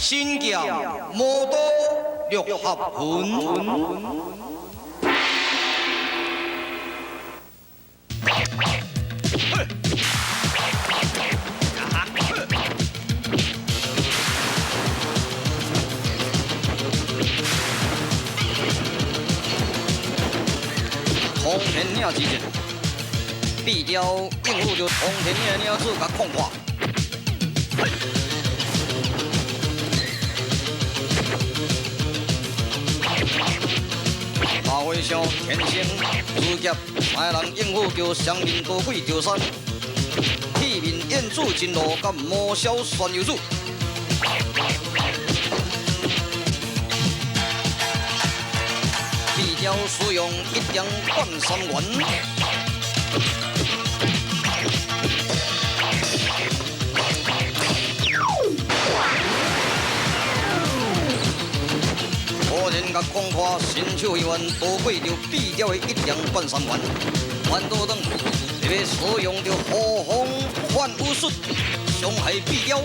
神剑魔刀六合拳。通天岭之战，壁雕应付着通天岭的领主共控破。老和尚天生如剑，三个人应付著双面刀鬼赵山，铁面燕子真路佮魔箫玄游子。壁雕使用一点半三元。果然共看破新手一员躲过著壁雕的一点半三元，反倒转特别使用著呼风唤雨术伤害壁雕。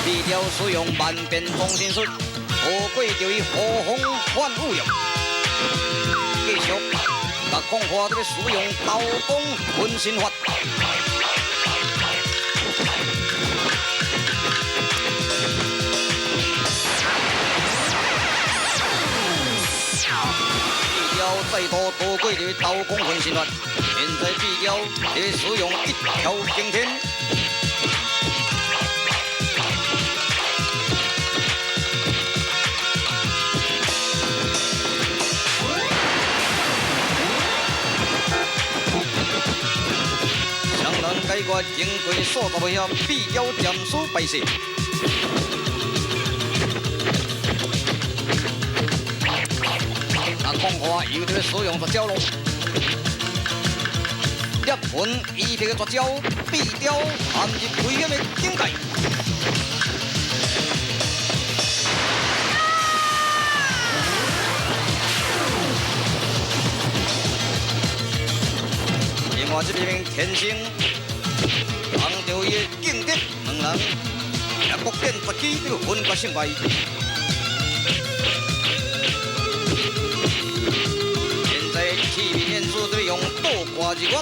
壁雕使用万变装身术，躲过著伊呼风唤雨了。继续，共看破特别使用刀光分身法。壁雕再度躲过著刀光分身法，现在壁雕咧使用一条惊天。双人解决经过数十回合，壁雕暂时败势。啊，看看又伫咧使用绝招咯，猎魂伊这个绝招，壁雕陷入危险的境界。另外这边天生凭著伊的劲敌，两人也各展绝技，伫分决胜败。现在铁面燕子伫用倒挂日月，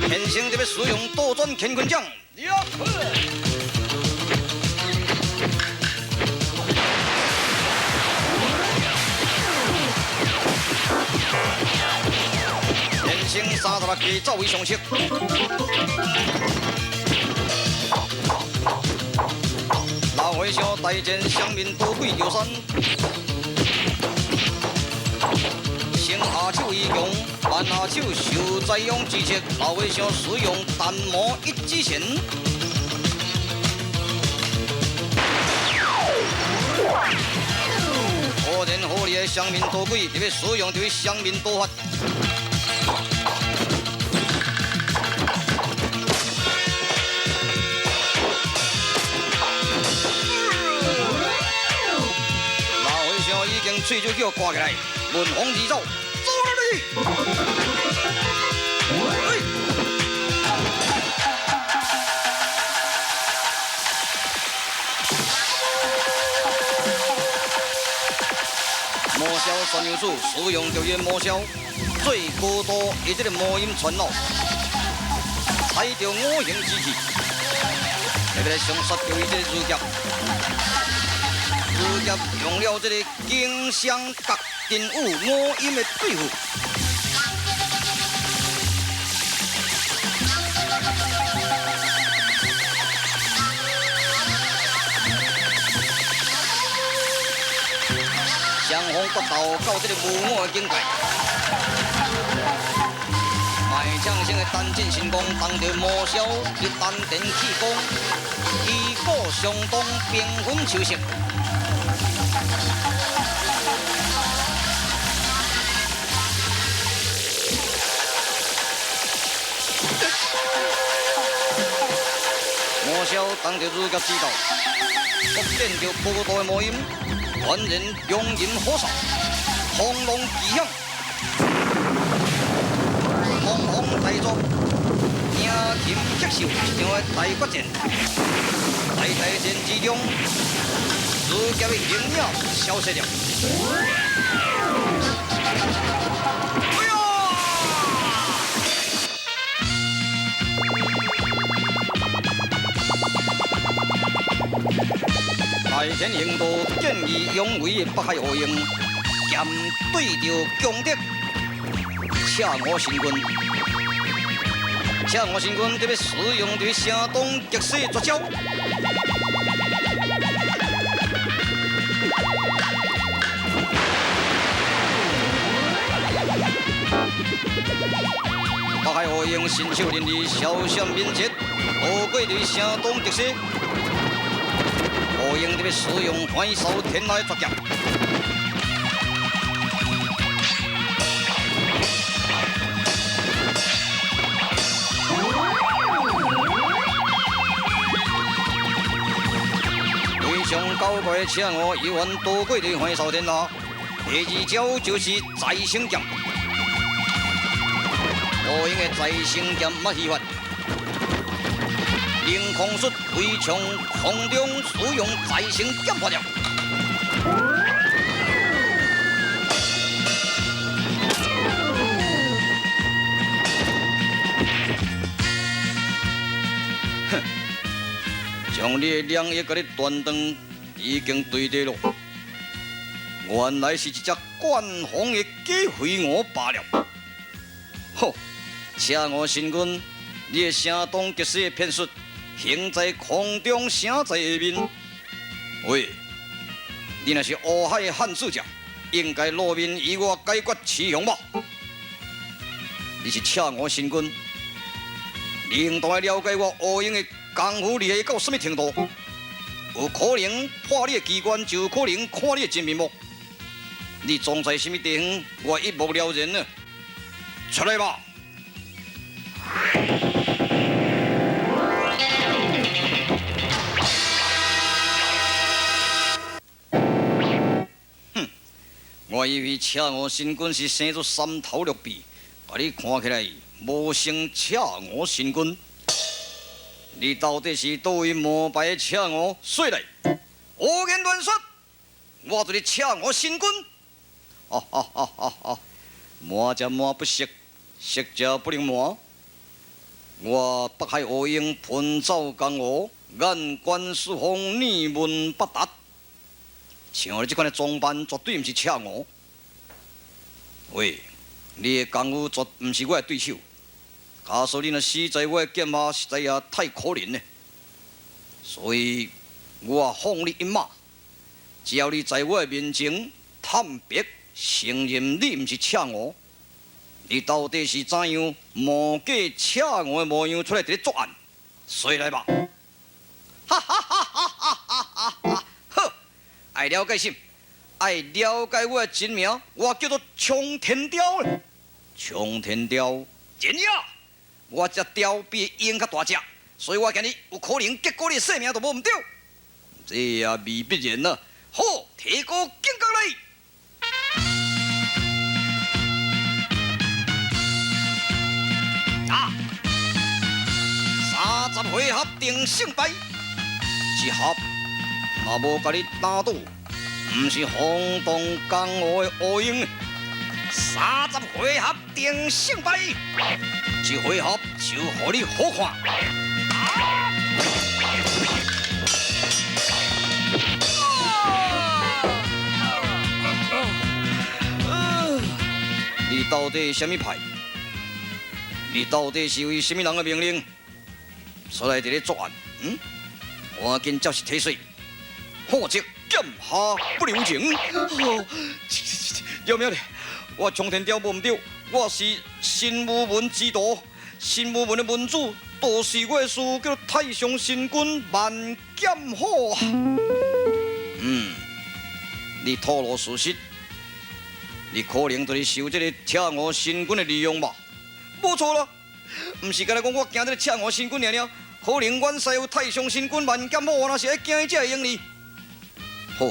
天生伫欲使用倒转乾坤掌。天生36计走为上策。老和尚大战双面刀鬼赵山，先下手为强，慢下手受灾殃之策。老和尚使用弹魔一指禅。果然好厉害，双面刀鬼特别使用这双面刀法。老和尚已经喙手叫挂起来，闻风而走，走啦你！魔箫玄游子使用著伊魔箫最高度的这个魔音传脑，踩著五行之气，特别来相杀著伊这个如剑。如剑用了这个金双角真武五音的对付。双方决斗到这个无我的境界，卖将星的单进神功，当著魔箫的丹田气功，旗鼓相当，平分秋色。魔箫当著如剑指导，各变著高度的魔音。全然龙吟火煞，轰隆巨响，轰轰大作，惊禽吓兽，一场的大决战。在大战之中，自剑的形影消失了。哎呀！大天行道见义勇为的北海乌鹰，剑对著强敌赤五神君。赤五神君特别使用伫声东击西绝招。北海乌鹰身手伶俐，骁闪敏捷，躲过伫声东击西。乌鹰特别使用横扫天下的绝剑。非常高贵的赤五犹原躲过伫横扫天下。第二招就是再生剑。乌鹰的再生剑捌戏法，凌空术非常空中使用再生剑法了。哼，将你的两翼共你断断，已经对的了。原来是一只惯风的假飞蛾罢了。好，赤五神君，你的声东击西的骗术，行在空中，声在下面。喂，你若是乌海的汉使者，应该露面与我解决雌雄吧？你是赤五神君，你应当了解我乌鹰的功夫厉害到什么程度？有可能破你的机关，就有可能看你的真面目。你藏在什么地方，我一目了然了。出来吧！哼，我以为赤五神君是生做三头六臂，共你看起来无像赤五神君。你到底是佗位冒牌的赤五？说来，胡言乱说！我就是赤五神君。哈哈哈哈哈！瞒则瞒不熟，熟则不能瞒。我北海乌鹰奔走江湖，眼观四方，耳闻八达。像你这款的装扮，绝对毋是赤五。喂，你的功夫绝毋是我的对手。假使你若死在我的剑下，实在也太可怜了。所以，我放你一马，只要你在我的面前坦白承认你毋是赤五，你到底是怎样冒假赤五的模样出来伫咧作案？说来吧！哈哈哈哈哈哈哈！好，爱了解什？爱了解我的真名，我叫做冲天雕。冲天雕，真呀！我这雕比鹰较大只，所以我今日有可能结果你的性命都无毋对。这也未必然啊！好，提高警觉来。啊！30回合定胜败，一合若无共你打倒，毋是轰动江湖的乌鹰。30回合定胜败，一回合就予你好看。你到底啥物派？你到底是为啥物人的命令出来伫咧作案？嗯？赶紧照实提水，否则剑下不留情。要命咧！我冲天雕无毋对，我是神武门之徒，神武门的门主，就是我的师父叫太上神君万剑虎。嗯，你吐露事实，你可能就是受这个赤五神君的利用吧？无错啦，毋是干焦讲我惊这个赤五神君尔尔，可能阮师父太上神君万剑虎，若是爱惊伊才会用你。好，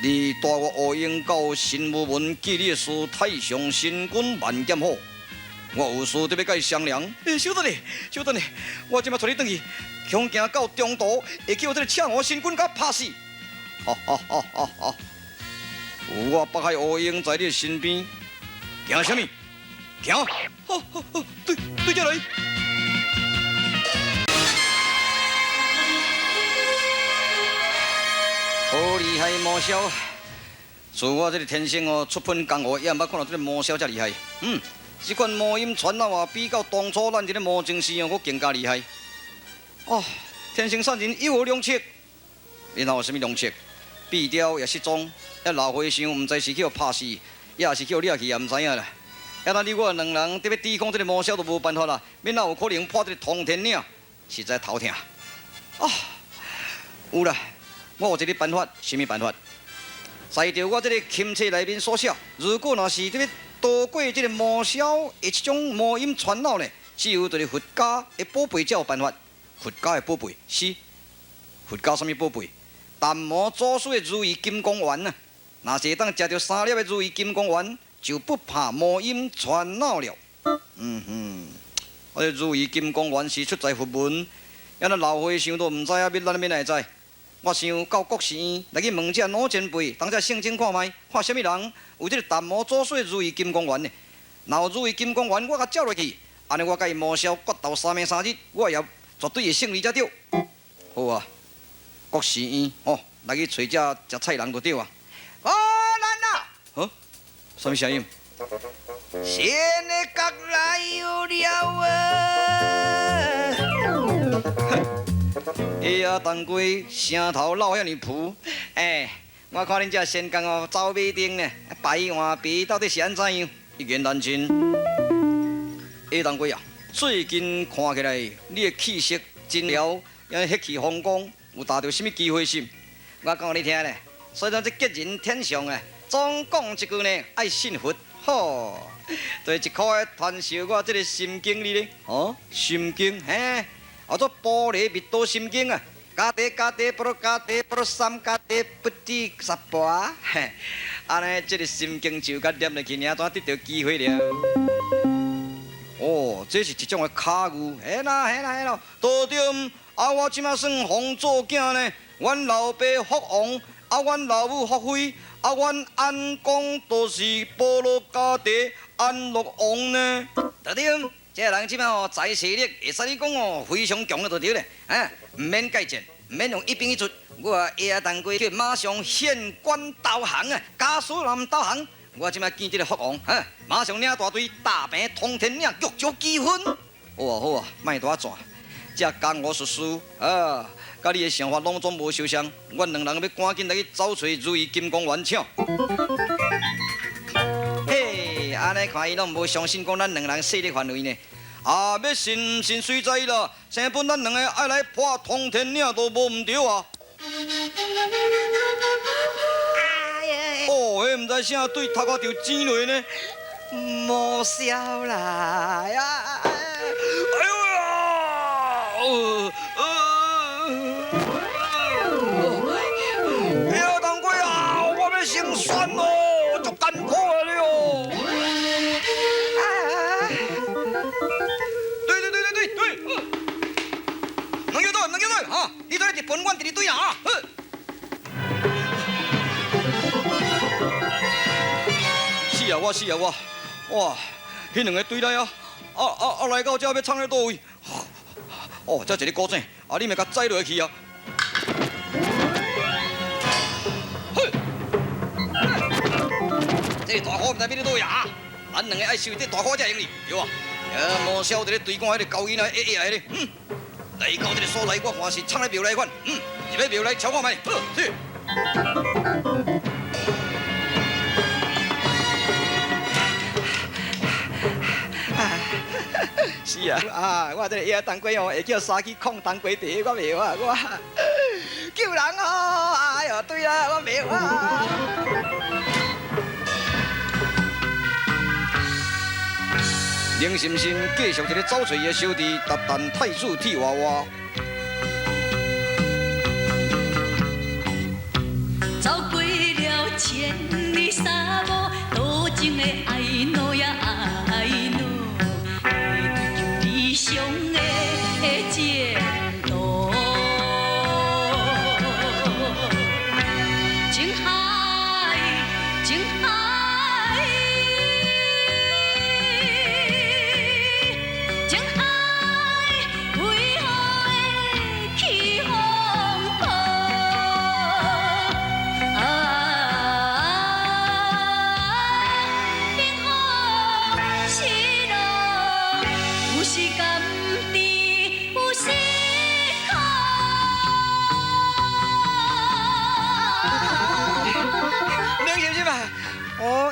你帶我烏蠅到神武門見你的師太上神君萬劍虎，我有事得欲佮伊商量。欸，稍等咧，稍等咧，我這馬帶你轉去，恐驚到中途會去予這个赤鶯神君共拍死。哈哈哈哈哈！有我北海烏蠅在你的身邊，驚啥物？驚！好好好，對對這來。好厲害魔痟！自我這个天生哦出噴江湖，也毋捌看到這个魔痟遮厲害。嗯，這款魔音傳腦啊，比較當初咱這个魔晶師哦，閣更加厲害。哦，天生善人有何良策？然後有啥物良策？閉雕也失蹤，遐老和尚毋知是去予拍死，抑是去予掠去，也毋知影啦。啊，那你我兩人得欲抵抗這个魔痟都無辦法啦，免哪有可能破這个通天嶺？實在頭痛。啊，有啦。我有一个辦法，啥物辦法？在著我這个钦冊內面所寫，如果若是這个逃過這个魔痟的這種魔音傳腦呢，只有就是佛家的寶貝才有辦法。佛家的寶貝是佛家啥物寶貝？達摩祖師的如意金剛丸啊！若是會當食著三粒的如意金剛丸，就不怕魔音傳腦了。嗯哼，啊，這如意金剛丸是出自佛門，啊，咱老和尚都毋知影，欲咱欲哪會知？我想到國寺院來去問這老前輩，當這聖經看覓，看啥物人有這个達摩祖師如意金剛丸呢？若有如意金剛丸，我共照落去，按呢我佮伊魔痟決鬥三暝三日，我也絕對會勝利才對。好啊，國寺院哦，來去揣這食菜人就對啊。哦，咱啊，呵，啥物聲音？仙的角來有了啊！哎呀，当归声头落遐尔浮，欸，我看恁这仙公哦，走马灯呢，白换白到底是按怎样？一言难尽。哎，当归啊，最近看起来你的气色真了，也血气方刚，有达到啥物机会是？我讲予你听咧，所以讲这吉人天相啊，总讲一句呢，爱信佛。吼，对一箍的传授我这个心经你咧，哦，心经嘿。叫做波罗蜜多心经啊，加地加地波罗加地波罗三加地不止十八，嘿，按呢这个心经就佮念落去，尔怎得著机会了？哦，这是一种的卡具，嘿啦嘿啦嘿啦，道长，啊我这马算皇祖囝呢，阮老爸福王，啊阮老母福妃，啊阮安公都是波罗迦帝安乐王呢，道长。这个人这摆哦，财势力会使你讲哦，非常强的就对咧，啊，毋免计战，毋免用一兵一卒，我下下当归去马上献官投降啊，家属人投降，我这摆见这个福王，哈，马上领大队打平通天岭，玉石俱焚。好啊好啊，莫大转，这江湖术士啊，佮你的想法拢总无相像，阮两人欲赶紧来去找揣如意金刚丸，请。嘿，按呢看伊拢无相信讲咱两人势力范围呢。啊，欲信毋信随在伊啦。生本咱两个爱来破通天岭都无毋对啊。哦，彼毋知啥对头壳就剪落呢。魔痟啦呀！哎呦呀！哎呀，当归啊，我欲成仙咯，足艰苦的了。对对对对对对，两个对，两个对，哈，你对日本，我伫你对啊，哈。死啊我，死啊我！哇，彼两个对来啊，来到这欲藏咧佗位？哦，这一个古井，啊，你咪共载落去啊！嘿，这个大虎毋知欲咧佗位啊！咱两个爱收这大虎才用哩，对啊。魔痟伫咧对看彼个高音啊，会会来咧，嗯，来到这个所在，我看是藏咧庙内款，嗯，入去庙内瞧看觅，好，去。是啊，啊，我这个叶当归哦，会叫杀去控当归茶，我袂晓啊，我救人哦，哎哟，对啊，我袂晓啊。林心心继续伫咧找揣伊的小弟，达旦太子铁娃娃。走几了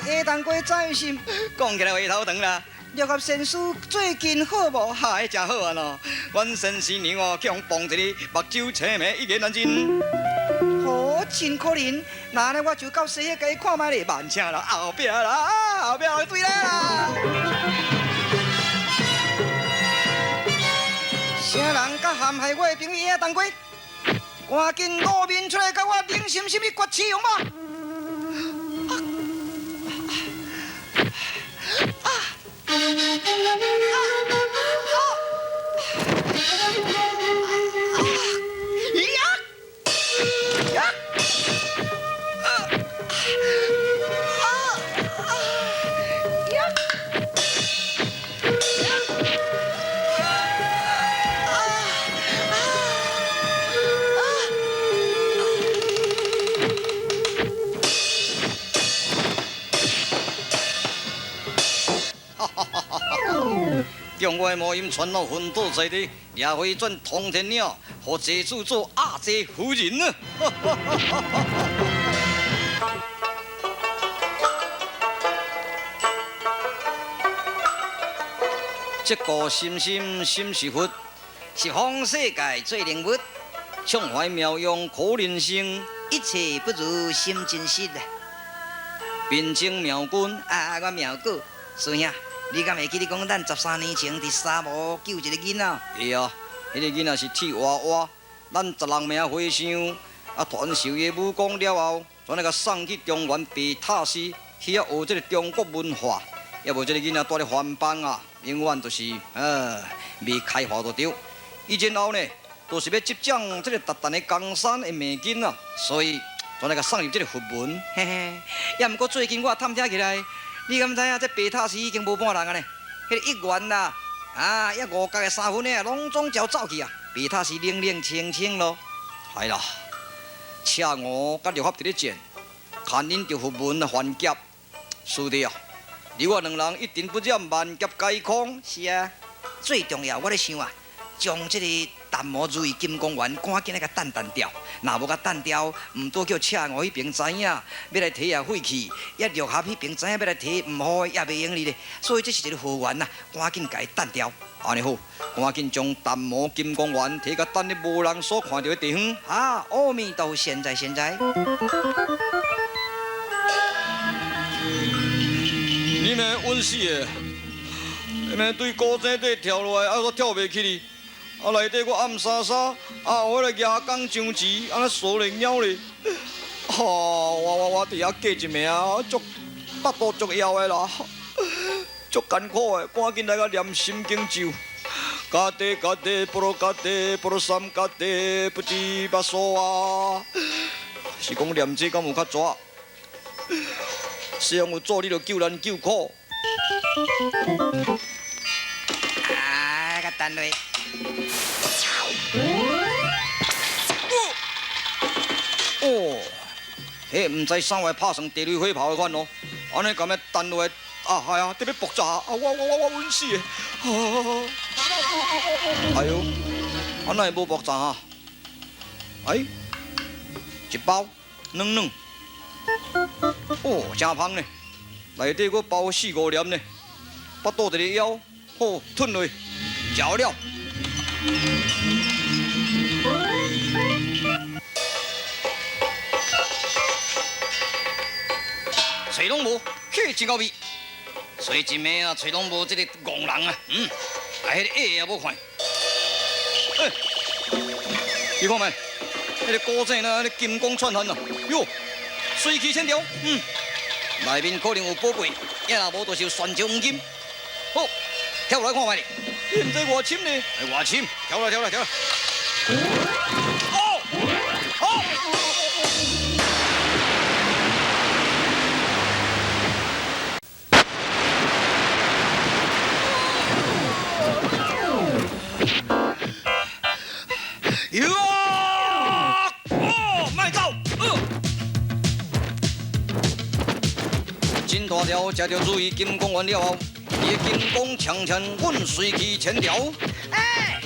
下当过在心，讲起来话头长啦。六合仙师最近好无？哈，真好啊喏！阮先生娘哦，去予碰一个目睭青眉，一言难尽。好，真可怜。那呢，我就到西去共伊看覓咧，慢请啦，后壁啦，后壁对啦。啥人敢陷害我的朋友叶当归？赶紧露面出来，共我冷心心去决雌雄吧！啊啊啊将我的魔音传到魂斗在地，也会转通天岭，予济子做压济夫人呢。这个心心心是佛，十方世界最灵物，畅怀妙用可人生，一切不如心真实。贫僧妙君啊，我妙果师兄。你敢会记得讲，咱13年前伫沙漠救一个囡仔？会啊，彼个囡仔是铁娃娃，咱16名和尚啊，传授伊武功了后，全来共送去中原白塔寺去遐学这个中国文化。也无这个囡仔蹛咧番邦啊，永远就是未开化就对。以前后呢，就是欲执掌这个韃靼的江山的命根啊，所以全来共送入这个佛门。嘿嘿，也毋过最近我探听起来。你敢知影？这白塔寺已经无半人啊呢？彼个一元啦，啊，遐五角的三分的啊，拢总照走去啊！白塔寺冷冷清清咯。系啦，赤吴佮六合伫咧战，牵引著佛门犯劫。师弟啊，你我两人一尘不染，万劫皆空。是啊，最重要，我咧想啊，将这个达摩如意金刚丸赶紧来共弹弹掉，若无共弹掉，毋拄叫赤吴彼边知影，欲来提也废去；抑六合彼边知影欲来提毋好，也袂用哩咧。所以这是一个祸源啊，赶紧共伊弹掉。按呢好，赶紧将达摩金刚丸提共弹咧无人所看著的地方。啊，阿弥陀佛，现在现在。你们稳死的，你们对古井底跳落来，啊，我跳袂起哩。啊！内底阁暗沙沙，啊，有彼个牙工上钱，按呢傻咧猫咧。哈！我伫遐过一暝，足腹肚足枵的啦，足艰苦的，赶紧来共念心经咒。嘎地嘎地波罗嘎地波罗三嘎地不知巴索啊！是讲念这敢有较蛇？西方有祖，你就救难救苦。啊！共弹落。哦，彼毋知啥话拍成地雷火炮的款哦，按呢共欲弹落来，啊系啊，得欲爆炸啊！我稳死的！哎哟，啊哪会无爆炸啊？哎，一包软软，哦，真芳呢，内底阁包四五粒呢，腹肚一个枵，好吞落，食了。揣拢无，嘿，真够味。揣一暝啊，揣拢无这个戆人啊，啊，彼个鞋也无看。欸，你看觅，彼个古井啊，彼个金光灿灿啊，哟，水气千条，内面可能有宝贝，也若无就是有玄石黄金。好，跳落来看觅。你毋知偌深呢？偌深，跳来跳来跳来。哦，哦。哟！哦，莫走！真大条，食著如意金刚丸了后，伊的金刚强强滚随去千条。哎，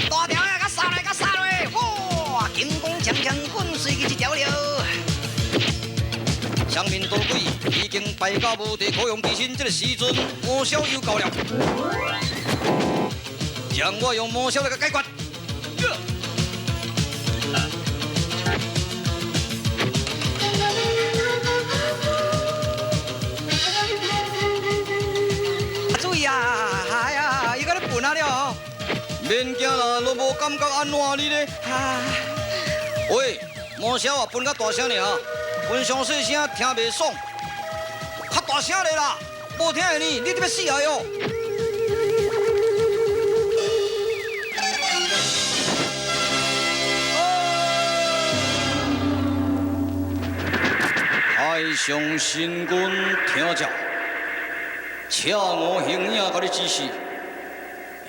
大条啊，共杀落，共杀落！哇，金刚强强滚随去一条了。上面多鬼已經敗到無地可用之身，這個時陣魔簫又到了，讓我用魔簫來共解決。注意啊！哎呀，伊閣咧笨啊了，免驚啦，攏無感覺按怎你咧？喂，魔簫啊，分較大聲爾，分傷細聲聽袂爽，較大聲咧啦，無聽會呢，你得欲死啊喲！太上神君聽者，赤吳形影共你指示，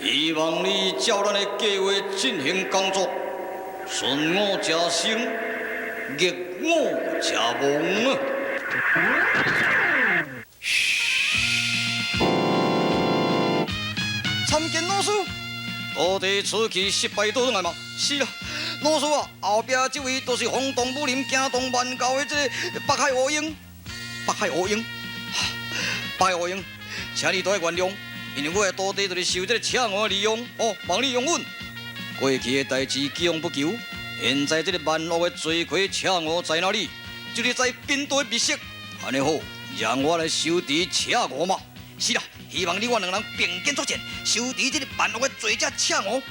希望你照咱的計劃進行工作，順我者生，逆我者亡啊！參見老師，徒弟此去失敗倒轉來嗎？是啊，老師啊，後壁這位就是轟動武林、驚動萬教的這个北海烏鷹，北海烏鷹，北海烏鷹，請你多原諒，因為我的徒弟就是受這个赤吳的利用，哦，望你容忍。過去的代誌既往不咎，現在這个萬惡的罪魁赤吳在哪裡？就是在邊度的密室。按呢好，讓我來收治赤吳嘛。是啦，希望你我兩人並肩作戰，收治這个萬惡的罪者赤吳。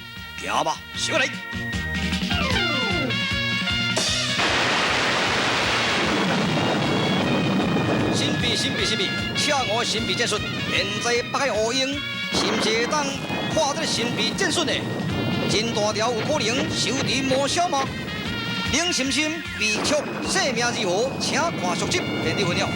行吧，小來。神秘神秘神秘，赤吳的神秘戰術，現在北海烏鷹是毋是會當破這个神秘戰術呢？真大條有可能收治魔簫嗎？冷心心，悲劇，生命如何？請看續集，天地分曉。